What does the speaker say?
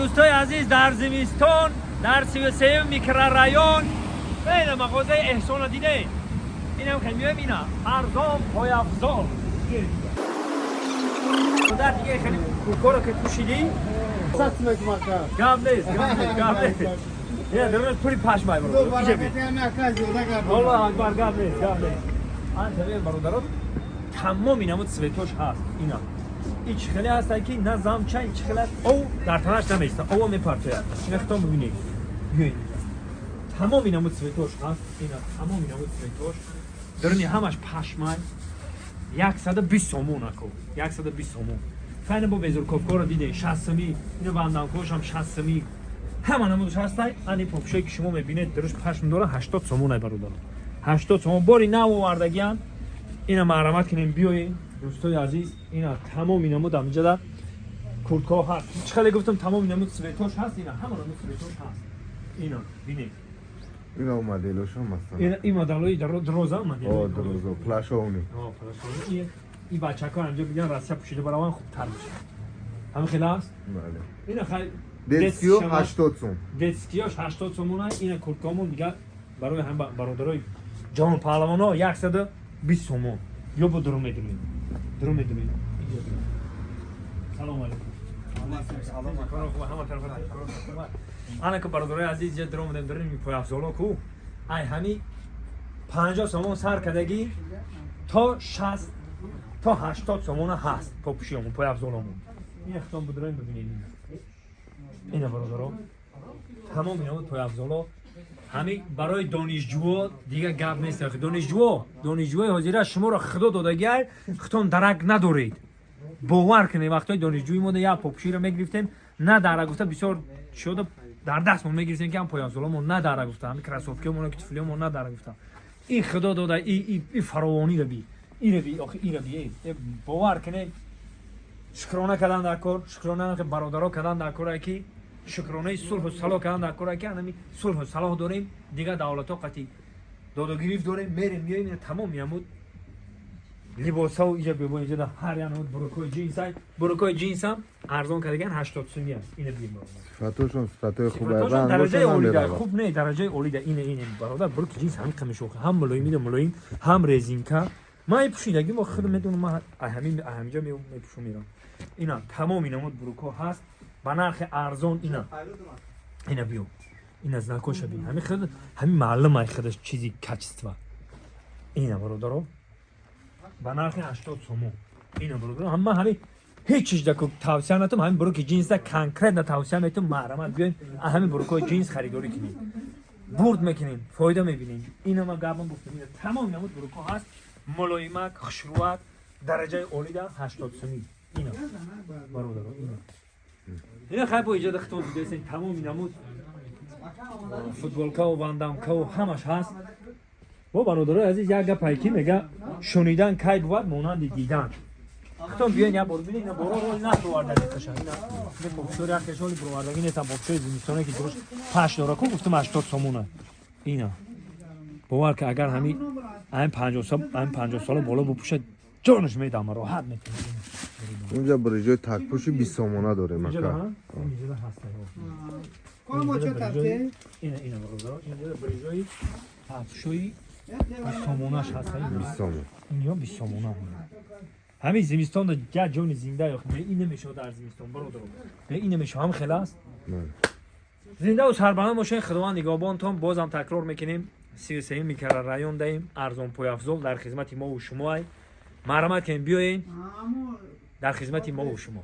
Дӯстои азиз, дар зимистон дар 33-юм микрорайон ина мағозаи Эҳсона дидем. Инам хел миёем, ина арзон пойафзол. Дар диге хеле курткоро ки пӯшидӣ, гап нест, гап нест, гап нест. Я дурус пули пашмай, бародар. Иҷа би. Аллоҳ акбар, гап нест, гап нест. Ан табиан, бародарон, тамоми намуд цветош ҳаст. Ина. И чӣ хеле ҳастанд, ки на замча, и чӣ хеле ов дар танаш намеиста, ово мепартояд. Ина хитон бибинед. Биёед. Тамоми намуд цветош ҳаст. Ина тамоми намуд цветош. Даруни ҳамаш пашмай. 120 сомон, ако. 120 сомон. Файна бо безурковкоро дидем, 60 сомӣ, ина вандамковашам 60 сомӣ. Ҳама намудаш ҳастай. Ани попушое, ки шумо мебинед, дуруш пашм дора, 80 сомон ай, бародарон. 80 сомон, бори нав овардагиан. Ина марҳамат кунем, биёед, дӯстои азиз. Ина тамоми намуд ҳаминҷода курткаҳо ҳаст. Чӣ хеле гуфтам, тамоми намуд цветош ҳаст, ина ҳама намуд цветош ҳаст. Ина бинед. Ина моделошам ҳастанд. Ина ин моделҳои Дароза. О, Моделҳои Дарозо, плашовни. О, плашовни. И бачаҳо ҳаминҷо биган, Россия пӯшида бараванд, хубтар мешавад. Ҳамин хеле аст? Бале. Ина хай. Детскиё 80 сом. Детскиёш 80 сомона. Ина курткаомон дига барои ҳам бародарои ҷавон паҳлавонҳо 120 сомон. Ё бо дуру медурем. Дуру медурем. Инҷо дуру. Салом алейкум. Ҳама тарафа. Ана ки, бародарои азиз, ҷа дур омадем, дурим пойафзоло ку. Ай ҳами 50 сомон сар кардагӣ то 60 то 80 сомона ҳаст попушиёмон, пойафзоломон. Ин хитон будроем, бибинед ина. Ина, бародаро, тамом ина пойафзоло ҳами барои донишҷӯо дига гап нест. Донишҷӯо, донишҷӯои ҳозира, шуморо худо додагиай, худтон дарак надоред. Бовар кунед, вақтҳои донишҷӯи мо як попуширо мегирифтем, на дара гуфта, бисёр шода дар дастмон мегирифтем, ки ҳам пойафзоломон на дара гуфта, ҳами кроссовкиомон, ки туфлиомон на дара гуфта. Ин худо дода, и фаровониро би, ира би, охи ира би. Бовар кунед, шукрона кардан дар кор, шукрона бародаро кардан дар коре, ки шукронаи сулҳу салоҳ кардан дар коре, ки анами сулҳу салоҳ дорем, дигар давлатҳо қати додугирифт дорем, мерем, миёем. Тамом ямуд либосҳо иҷа бибо, иҷа ҳар як намуд брюкои ҷинсай, брюкои ҷинсам арзон кардаган, 80 сумӣ аст. Ина бибин, бародар. Сифатошон сифатои хуб. Сифатошон дараҷаи олида, хуб не, дараҷаи олида. Ина, бародар, брюки ҷинс ҳамин қамишоха, ҳам мулоимида мулоим, ҳам резинка. Ман пӯшидаги мо худ медонам, ман ҳамин ҳаминҷа мепӯшум, мерам. Ина тамоми намуд брюко ҳаст ба нархи арзон. Ина, ина биё, ина знакоша бин, ҳами худ ҳами маълум ай худаш чизи качество. Ина, бародаро, ба нархи 80 сомон. Ина, бародаро, ҳама ҳами ҳеҷ чиз даку тавсия натум, ҳамин брюки ҷинса конкретно тавсия метум. Маҳрамат биёем, ҳамин брюкои ҷинс харидорӣ кунем, бурд мекунем, фоида мебинем. Ина ма гапам гуфтам, ина тамоми намуд брюко ҳаст, мулоимак, хушрӯак, дараҷаи олида, 80 сомӣ. Ина, бародаро, ина, ина хай бо иҷода хитон дидесен, тамоми намуд футболкаву вандамкаву ҳамаш ҳаст. Бо бародарои азиз, як гапае ки мега: шунидан кай бувад монанди дидан. Хитон биёен, як бор бинед. Ина боро роли напровардаги қаша, ина попшори як хешоли бировардаги нестам, попшори зимистоне, ки дуруст паш дора ку, гуфтам, 80 сомона. Ина бовар ки, агар ҳами 50 сола боло бупӯшад, ҷонаш медама, роҳат метавонад. Унҷа бриҷои такпӯши 20 сомона дорем, ака. Инҷа ҳаста. Ина, ина, бародаро, инҷа бриҷои такпӯшои 20 сомонаш ҳаста. 20 сомон. Инё 20 сомона. Ҳамин зимистон як ҷони зинда ё бе ин намешавад дар зимистон, бародаро, бе ин намешавад. Ҳам хел аст. Бале. Зиндаву сарбаланд бошед, Худованд нигаҳбонтон. Бозам такрор мекунем, 33-юм микрорайон даем, арзон пойафзол дар хизмати мову шумоай. Марҳамат кунем, биёен, дар хизмати мову шумо.